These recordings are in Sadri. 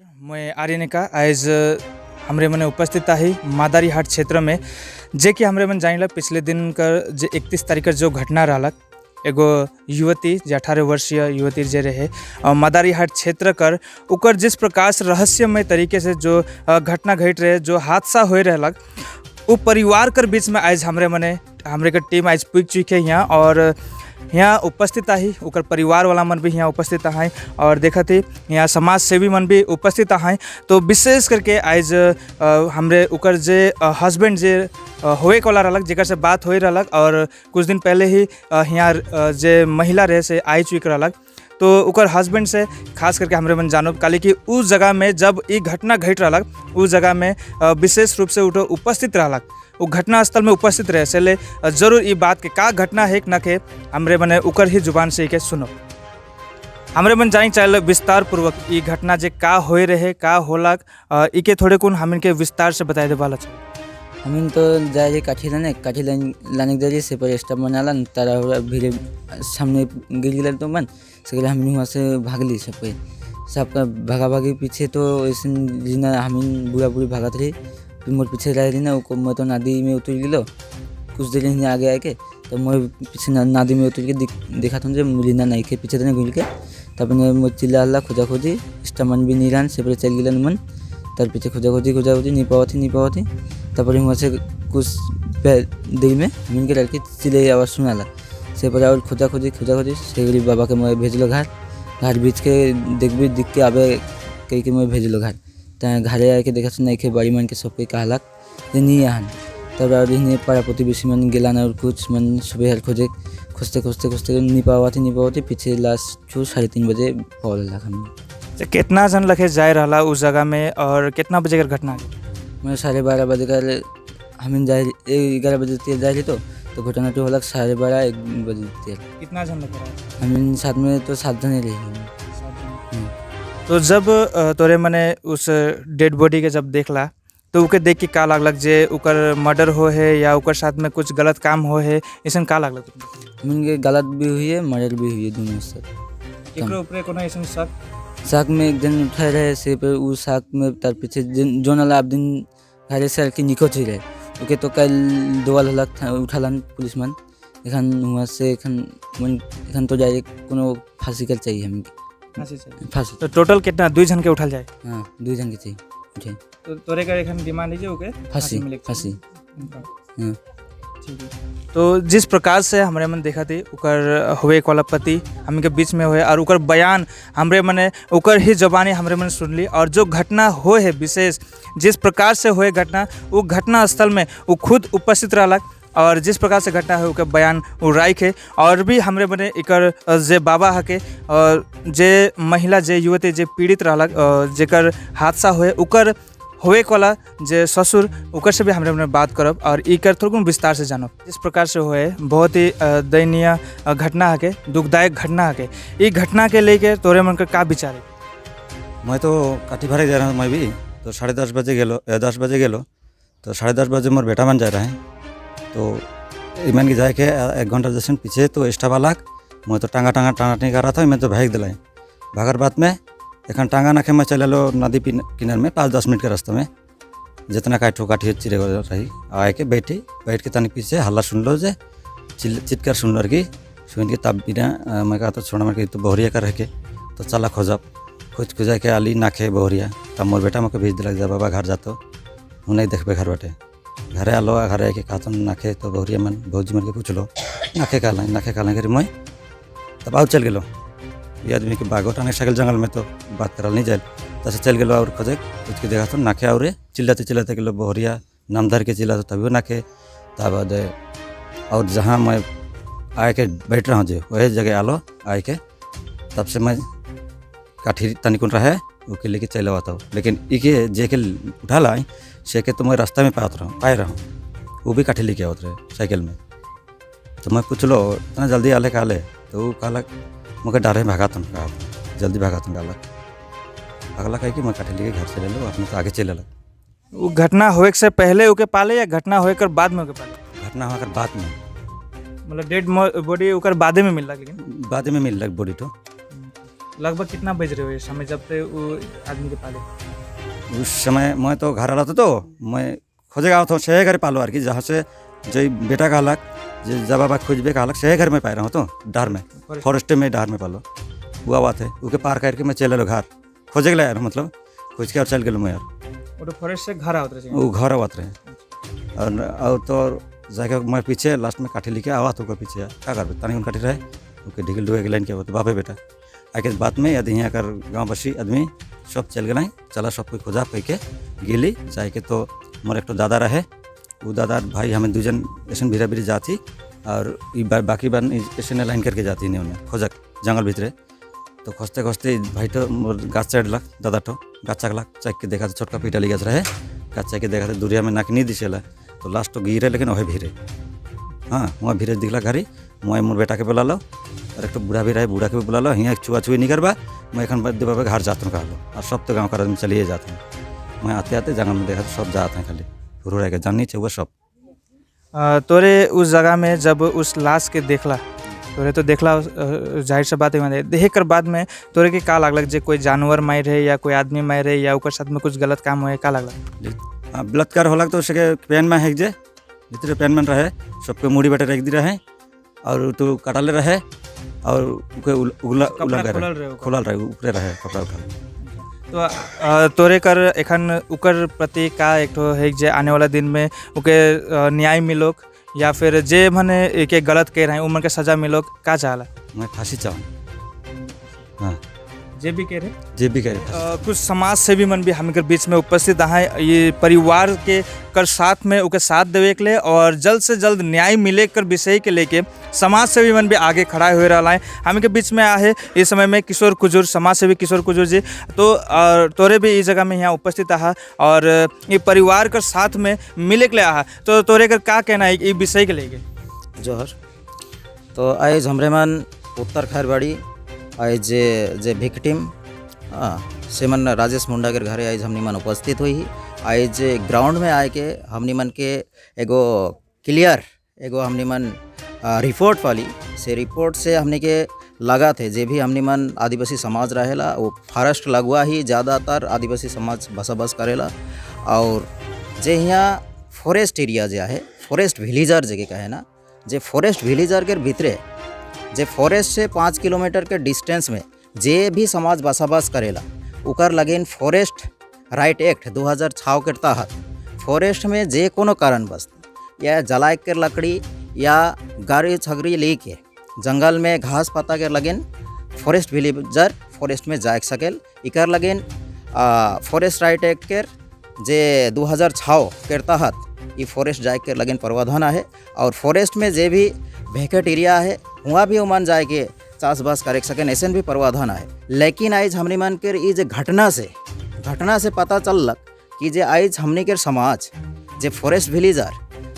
मैं आर्यनिका आज हमरे मने उपस्थित आही मादारीहाट क्षेत्र में, जे कि हमरे मन जानिला पिछले दिन कर जे 31 तारीख कर जो घटना रहलक, एगो युवती जे 18 वर्षीय युवती जे रहे मदारीहाट क्षेत्र कर, ओकर जिस प्रकार से रहस्यमय तरीके से जो घटना घट रहे, जो हादसा हो रहलक, वो परिवार कर बीच में आज हमरे मने हमरे के टीम आज पुग चुके यहाँ और यहाँ उपस्थित आही। ओकर परिवार वाला मन भी यहाँ उपस्थित आए और देखत ही यहाँ समाज सेवी मन भी उपस्थित आए। तो विशेष करके आज हमरे ओकर जे हस्बैंड जे होए वाला रहलक, जेकर से बात हो रहलक और कुछ दिन पहले ही यहाँ जे महिला रहे से आई चुक रहलक, तो ओकर हस्बैंड से खास करके हमरे मन जानब काली कि उस जगह में जब ई घटना घट रहलक, उस जगह में विशेष रूप से उठो उपस्थित रहलक, वो घटना स्थल में उपस्थित रहे से ले जरूर ई बात के का घटना है न के हमरे मने ओकर ही जुबान से के सुनो। हमरे मन जानी चाहल विस्तार पूर्वक ई घटना जे का होए रहे, का होलक, इके थोड़े कुन हमन के विस्तार से बताए दे वाला छे। हमिन तो जाए रही काठी लाने, काठी लाने के जरिए से पर स्टॉप बनाला तारा ओरा भीड़े सामने गिर गिला तो मन से हमिन वहाँ से भागली। सब कोई सबका भागा भागी पीछे तो ऐसे जिना हमिन बुढ़ा बुढ़ी भागत रही, फिर मोर पीछे रह रही ना वो, मैं तो नदी में उतर गिलो। कुछ देर हिने आगे आके तो मैं पीछे नदी में उतर के देखा था जे रीना नहीं के पीछे तने घुल के। तब ने मोर चिल्ला हल्ला खोजा खोजी स्टमन भी नहीं रहन से पर चल गिलन मन। तार पीछे खोजा खोजी खोजा खोजी नहीं पावती नहीं पावती। तब वहाँ से कुछ देर में हमिन के लड़की चिल्ले आवाज़ सुनाला से पर और खोजा खोजी खोजा खोजी से गरीब बाबा के मैं भेजलो घर। घर बीच के देखबी दिख के आबे कही के मैं भेजलो घर। त घरे आके देखा सुना के बाड़ी मन के सब कोई कहलक जे नहीं आहन। तब और हिने पाड़ा प्रतिवेशी मन गेलान और कुछ मन सुबह हर खोजे खोजते खोजते खोजते नहीं पावती नहीं पावती पीछे लास्ट छू 3:30 बजे पावल हम। तो कितना जन लखे जाए रहला उस जगह में और कितना बजे कर घटना? मैं 12:30 बजे कर हमिन जाए, 11 बजे तेल जाए तो घटना तो होलक 12:30 1 बजे तेल। कितना जन लगे रहा? हमिन साथ में तो 7 जने रहे। तो जब तोरे मने उस डेड बॉडी के जब देखला तो ओके देख के का लागलक जे ओकर मर्डर हो है या ओकर साथ में कुछ गलत काम हो है, ऐसन का लागलक? हमिन के गलत भी हुई है, मर्डर भी हुई है, दोनों सब। एकरो ऊपर कोनो ऐसन शक? साग में एक जन उठा रहे से पे उ साग में तार पीछे जोन वाला आप दिन घरे से के निखोज ही रहे ओके तो कल दोवाल हलक उठालन पुलिस मन एखन हुआ से एखन मन एखन तो जाए कोनो फांसी कर चाहिए हमें। फांसी चाहिए? फांसी। तो टोटल कितना, 2 जन के उठल जाए? हाँ, 2 जन के चाहिए उठे। तो तोरे का एखन डिमांड है जे ओके फांसी। मिले के फांसी। चाहिए। हाँ। ठीक है। तो जिस प्रकार से हमरे मन देखा थी ओकर हुए वाला पति हमके बीच में हुए और ओकर बयान हमरे मने ओकर ही जबानी हमरे मन सुनली और जो घटना हो है, विशेष जिस प्रकार से हुए घटना, वो घटना स्थल में वो खुद उपस्थित रहलक और जिस प्रकार से घटना है ओकर बयान वो राइख है। और भी हमरे मने एकर जे बाबा हके और जे महिला जे युवती जे पीड़ित रहलक, जेकर हादसा हुए, ओकर होए वाला जे ससुर, ओकर से भी हमरे मने बात करब और एकर थोड़ा विस्तार से जानब। जिस प्रकार से हुए बहुत ही दयनीय घटना हके, दुखदायक घटना हके, ई घटना के लेके तोरे मन के का विचार है? मैं तो काठी भरे जा रहा हूँ, मैं भी तो 10:30 बजे गेलो, 10 बजे गेलो तो 10:30 बजे मोर बेटा मन जा रहे हैं तो ईमान के जाए के 1 घंटा जैसे पीछे तो स्टाफ वाला मैं तो टांगा टांगा टांगा टांगी कर रहा था, मैं तो भाग दिलाए। भागर बाद में एखन टांगा नाखे मैं चले लो नदी किनार में 5-10 मिनट के रास्ते में जितना काठो काठी चिरे रही आए के बैठी बैठ के तनिक पीछे हल्ला सुन लो जे चित्कार सुन लो की सुन के तब बिना मैं कहा तो छोड़ा मैं तो बहुरिया कर रह के तो चला खोजब खोज खोजा के आली नाखे बहुरिया। तब मोर बेटा मोके भेज दिलक जा बाबा घर जातो हूँ नहीं देखबे घर बाटे। घरे आलो घरे आके कहा तो नाखे तो बहुरिया मन भौजी मन के पूछलो नाखे कहला नाखे कहला करी मैं तब आओ चल गेलो। ये आदमी के बागो टाने साइकिल जंगल में तो बात करल नहीं जाए तसे चल गेलो और खोजे खोज के देखा तो नाखे और चिल्लाते चिल्लाते गेलो बहुरिया नाम धर के चिल्लाते तभी नाखे। तब बाद और जहाँ मैं आए के बैठ रहा हूँ जो वही जगह आलो आए के तब से मैं काठी तनिकुन रहे ओके लेके चल आता हूँ, लेकिन इके जे के उठा लाई से के तो मैं रास्ता में पात रहा पाए रहा हूँ, वो भी काठी लेके आवत रहे साइकिल में। तो मैं पूछलो इतना जल्दी आले काले तो वो कहलक मुझे डरे भागा तुम कहा जल्दी भागा तुम कहलक भागला कहे कि मैं काठी लेके घर चले लो अपने तो आगे चले लग। वो घटना होए से पहले ओके पाले या घटना होए कर बाद में ओके पाले? घटना होकर बाद में, मतलब डेड बॉडी ओकर बादे में मिलला? लेकिन बाद में मिललक बॉडी तो। लगभग कितना बज रहे हो इस समय जब ते वो आदमी के पाले? उस समय मैं तो घर आला था, तो मैं खोजे गाँव था, से घर पालो are की, जहाँ से जो बेटा कहलक जे जब बाबा खोजबे कहलक, से घर में पाए रहा तो डर में। फॉरेस्ट में डर में पालो हुआ बात है। उके पार करके मैं चले लो घर खोजे के यार, मतलब खोज के और चल गेलो मैं यार। वो तो फॉरेस्ट से घर आवत रहे? वो घर आवत रहे और तो जाके मैं पीछे लास्ट में काठी लेके आवत ओकर पीछे। का करबे, तनी उन काठी रहे, ओके ढिगल ढुके लाइन के आवत बापे बेटा आके। बाद में यदि यहाँ कर गाँव बसी आदमी सब चल गए, चला सब कोई खोजा कह के गेली जाके। तो मोर एक दादा रहे, वो दादा भाई हमें दुजन ऐसे भीरा भीरी जाती और ई बाकी बार ऐसे लाइन करके जाती नहीं उन्हें खोजक जंगल भीतरे। तो खोजते खोजते भाई तो मोर गाछ चढ़लक, दादा तो गाछ चकलक, चक के देखा तो छोटका पीटाली गाछ रहे। गाछ चक के देखा तो दूरिया में नाक नहीं दिसेला। तो लास्ट तो गिरे, लेकिन वही भीरे, हाँ, वहाँ भीरे दिखला घड़ी। मैं मोर बेटा के बुला लो और एक तो बूढ़ा भी रहे, बूढ़ा के भी बुला लो। हियाँ छुआ छुई नहीं करबा, मैं एखन बद बाबा घर जात हूँ कहलो। और सब तो गाँव का आदमी चलिए जाते हैं। मैं आते आते जंगल में देखा तो सब जाते हैं, खाली हुरु रह के जानी चाहिए सब। तोरे उस जगह में जब उस लाश के देखला तोरे, तो देखला, जाहिर सा बात है, माने देख कर बाद में तोरे के का लागलक जे कोई जानवर मार रहे या कोई आदमी मार रहे या ओकर साथ में कुछ गलत काम होए, का लागलक? हाँ, बलात्कार होला तो उसके पेन में है जे भीतरे पेन में रहे, सबके मुड़ी बैठे रख दी रहे और तो कटाले रहे और ओके उगला कपड़ा उलंगा खुलल रहे। रहे ओकर? खुलल रहे, ऊपरे रहे कपड़ा उठल। तो तोरे कर एखन ओकर प्रति का एक ठो है जे आने वाला दिन में ओके न्याय मिलोक या फिर जे मने एक गलत कह रहे हैं उमन के सजा मिलोक, का चाहला? मैं फांसी चाहूँ, हाँ। जे भी कह रहे? जे भी करे फांसी। कुछ समाज सेवी मन भी हमके बीच में उपस्थित हैं, ये परिवार के कर साथ में ओके साथ देवे के लिए और जल्द से जल्द न्याय मिले कर विषय के लेके समाज सेवी मन भी आगे खड़ा हो रहा है। हमके बीच में आए इस समय में किशोर कुजूर, समाज सेवी किशोर कुजूर जी। तो तोरे भी इस जगह में यहाँ उपस्थित आहा और ये परिवार कर साथ में मिले के लिए आहा, तो तोरे कर का कहना है ये विषय के लेके? जोहर। तो आइज हमरे मन उत्तर खैरबाड़ी आइज जे जे विक्टिम से मन राजेश मुंडा के घरे आइज हमनी मन उपस्थित हुई। आइज ग्राउंड में आए के हमनी मन के एगो क्लियर एगो हमनी मन रिपोर्ट पाली। से रिपोर्ट से हमनी के लगा थे जे भी हमनी मन आदिवासी समाज रहेला, वो फॉरेस्ट लगुआ ही ज़्यादातर आदिवासी समाज बसोबास करेला। और जे यहाँ फॉरेस्ट एरिया जे है, फॉरेस्ट विलेजर जे के कहे ना, जे फॉरेस्ट विलेजर के भीतरे जे फॉरेस्ट से 5 किलोमीटर के डिस्टेंस में जे भी समाज बसाबास करेला, उकर लगिन फॉरेस्ट राइट एक्ट 2006 के तहत फॉरेस्ट में जे कोनो कारणवश या जलाए के लकड़ी या गाड़ी छगड़ी लेके जंगल में घास पाता के लगिन फॉरेस्ट विलेजर फॉरेस्ट में जाए सकेल। इकर लगिन फॉरेस्ट राइट एक्ट के जे 2006 के तहत ई फॉरेस्ट जाए के लगिन प्रावधान है। और फॉरेस्ट में जे भी वैकेंट एरिया है, वहाँ भी ओमन जाए के चाषबास करे सकें, ऐसे भी प्रावधान है। लेकिन आइज हमनी मन के ई जे घटना से पता चललक कि जे आइज हमनी के समाज जे फॉरेस्ट विलेजर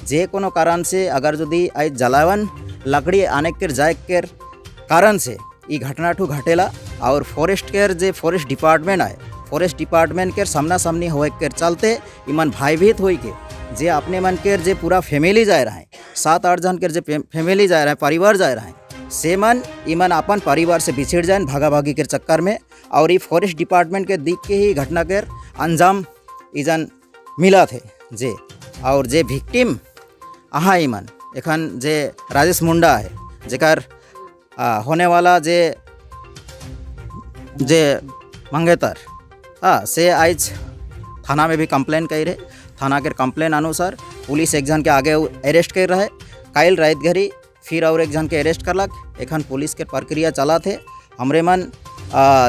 जे कोनो कारण से अगर यदि आइज जलावन लकड़ी आने के जाए के कारण से ई घटना ठू घटेला और फॉरेस्ट के जे फॉरेस्ट डिपार्टमेंट आए, फॉरेस्ट डिपार्टमेंट के सामना सामनी होए के चलते इमन भयभीत होई के जे अपने मन के जे पूरा फैमिली जाए रहे, सात आठ जन के जे फैमिली जाए रहे, परिवार जाए रहे, से मन इमन अपन परिवार से बिछड़ जाए भागा भागी के चक्कर में। और ये फॉरेस्ट डिपार्टमेंट के दिख के ही घटना के अंजाम इजन मिला थे जे। और जे विक्टिम आहा इमन एखन जे राजेश मुंडा है, जेकर होने वाला जे जे मंगेतर, हाँ, से आइज थाना में भी कंप्लेन कर रहे। थाना के कंप्लेन अनुसार पुलिस एक जन के आगे अरेस्ट कर रहे। काइल रात घड़ी फिर और एक जन के अरेस्ट करलक। एखन पुलिस के प्रक्रिया चला थे। हमरे मन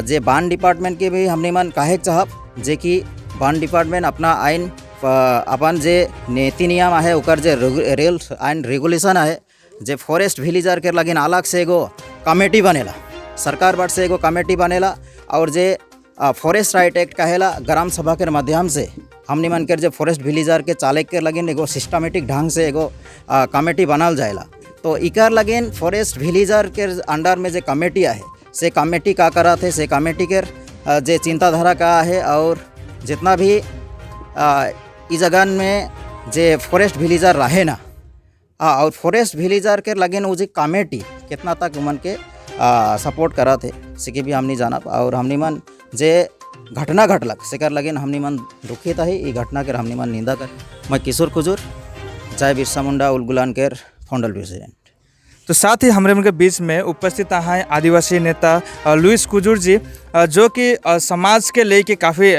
जे बान डिपार्टमेंट के भी हमने मन काहे के चाहब जे कि बान डिपार्टमेंट अपना आइन अपन जे नीति नियम है, ओकर जे रूल्स एंड रेगुलेशन है, जे फॉरेस्ट विलेजर के लगिन अलग से एगो कमेटी बनेला, सरकार बाट से एगो कमेटी बनेला और जे फॉरेस्ट राइट एक्ट कहेला, ग्राम सभा के माध्यम से हमनी मन के जे फॉरेस्ट विलेजर के चाले के लगिन एगो सिस्टमेटिक ढंग से एगो कमेटी बनाल जाएला। तो इकर लगिन फॉरेस्ट विलेजर के अंडर में जे कमेटी आहे, से कमेटी का करत है, से कमेटी के जे चिंताधारा का है और जितना भी ई जगह में जे फॉरेस्ट विलेजर रहे ना, हाँ, और फॉरेस्ट विलेजर के लगिन वो जे कमेटी कितना तक उमन के सपोर्ट करत है, से भी हमनी जानब। और हमनी मन जे घटना घटलक, सेकर लगिन हमनी मन दुखित है। ई घटना के हमनी मन निंदा कर। मैं किशोर कुजूर, जय बिरसा मुंडा उलगुलान केर फाउंडर प्रेसिडेंट। तो साथ ही हमरे के बीच में उपस्थित हैं आदिवासी नेता लुइस कुजूर जी, जो कि समाज के लेके काफ़ी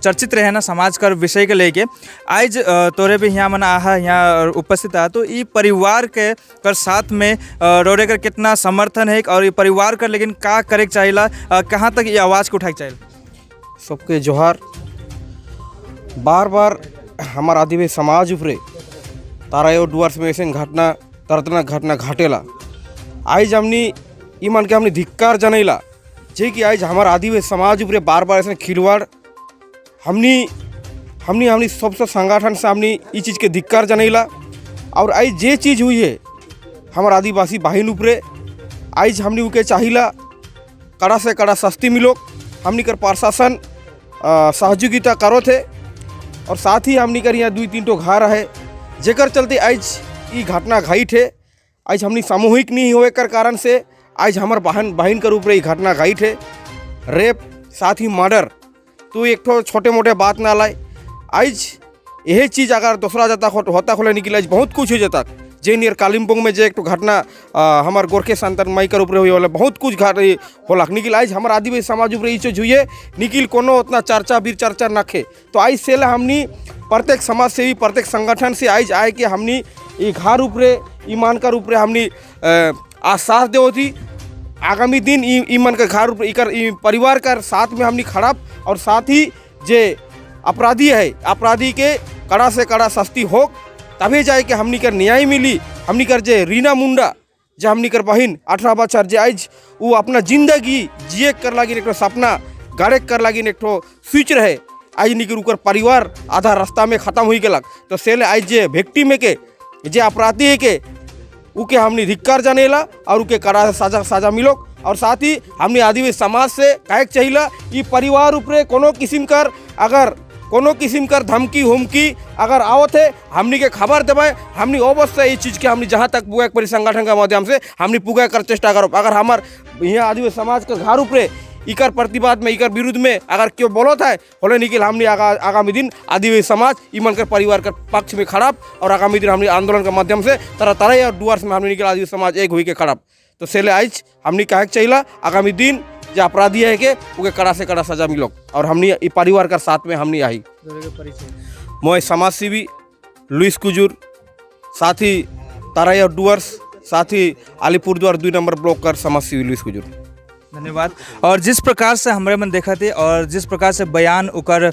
चर्चित रहे ना समाज कर विषय के लेके। आज तोरे भी यहाँ मना आहा, यहाँ उपस्थित आ, तो ई परिवार के कर साथ में रोरे कर कितना समर्थन है और ये परिवार कर लेकिन का करे के चाहिला, कहाँ तक ये आवाज़ को उठाए के चाहिए? सबके जोहार। बार बार हमार आदिवासी समाज उपरे तारा और डुअर्स में ऐसे घटना, दर्दनाक घटना घटेला। आइज हमनी ई मान के हमनी धिक्कार जनैला जे कि आज हमार आदिवासी समाज उपरे बार बार ऐसे खिलवाड़। हमनी हमनी हमनी सबसे संगठन से हमनी ई चीज़ के धिक्कार जनैला। और आज जे चीज़ हुई है हमार आदिवासी बहिन उपरे, आज हमनी उके चाहिला कड़ा से कड़ा सस्ती मिलो। हमनी कर प्रशासन सहयोगिता करो थे और साथ ही हमनी कर यहाँ दुई तीन ठो घर है, जेकर चलते आज ई घटना घटित है। आज हमनी सामूहिक नहीं होए कर कारण से आज हमार बहन बहन कर ऊपर ई घटना घटित है, रेप साथ ही मर्डर। तो एक ठो छोटे मोटे बात ना लाए। आज यही चीज़ अगर दूसरा जाता होता खोले निकले, आज बहुत कुछ हो जाता। जे नियर कालिम्पोंग में जे एक ठो घटना हमार गोरखे संतान माई कर ऊपर हुई होला, बहुत कुछ घाट होला। निकिल आज हमार आदिवासी समाज ऊपर ई चीज हुई है, निकिल कोनो उतना चर्चा बीर चर्चा नखे। तो आज से ला हमनी प्रत्येक समाज सेवी, प्रत्येक संगठन से आज आए के हमनी ई घर ऊपरे, ई मान कर ऊपरे हमनी आश्वास देव थी, आगामी दिन ई ई मन के घर ऊपर इकर ई परिवार कर साथ में हमनी खड़ा और साथ ही जे अपराधी है, अपराधी के कड़ा से कड़ा सस्ती हो, तभी जाए के हमनी कर न्याय मिली। हमनी कर जे रीना मुंडा, जे हमनी कर बहिन 18 बछर, जे आज वो अपना जिंदगी जिए कर लागिन एक ठो सपना गाड़े कर लागिन एक ठो स्विच रहे, आज निकर उकर परिवार आधा रास्ता में खत्म हो गलक। तो सेले आज जे विक्टिम के, जे अपराधी है के, उके हमनी धिक्कार जानेला और उके कड़ा सजा सजा मिलो। और साथ ही हमनी आदिवासी समाज से काहे चाहिला, ई परिवार ऊपरे कोनो किस्म कर अगर कोनो किस्म कर धमकी हुमकी अगर आवत है, हमनी के खबर देवे। हमनी अवश्य ये चीज़ के हमनी जहाँ तक पुगा परी संगठन के माध्यम से हमनी पुगा कर चेष्टा करो। अगर हमार यहाँ आदिवासी समाज के घर ऊपरे इकर प्रतिवाद में, इकर विरुद्ध में अगर क्यों बोलत है होले, निकल हमनी आगामी दिन आदिवासी समाज इमन के परिवार के पक्ष में खड़ा और आगामी दिन हमनी आंदोलन के माध्यम से तरह तरह और डुअर्स में हमनी निकल आदिवासी समाज एक हुई के खड़ा। तो सेले आज हमनी काहे के चाहिला, आगामी दिन जो अपराधी है के उके कड़ा से कड़ा सजा मिलो और हमनी ई परिवार का साथ में हमनी आई। मैं समाज सेवी लुइस कुजूर, साथ ही ताराई और डुअर्स, साथ ही अलीपुरद्वार 2 नंबर ब्लॉक कर समाज सेवी लुइस कुजूर। धन्यवाद। और जिस प्रकार से हमरे मन देखा थे और जिस प्रकार से बयान उकर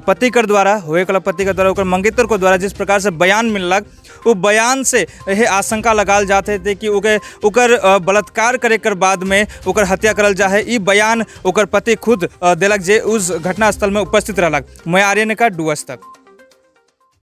पति कर द्वारा होए कला पति के द्वारा, उकर मंगेतर को द्वारा जिस प्रकार से बयान मिललक, वो बयान से यह आशंका लगाल जाते थे कि उके उकर बलात्कार करे कर बाद में उकर हत्या करल जा है। ई बयान उकर पति खुद देलक, जे उस घटनास्थल में उपस्थित रहलक। मैं आर्यन का डुअर्स तक।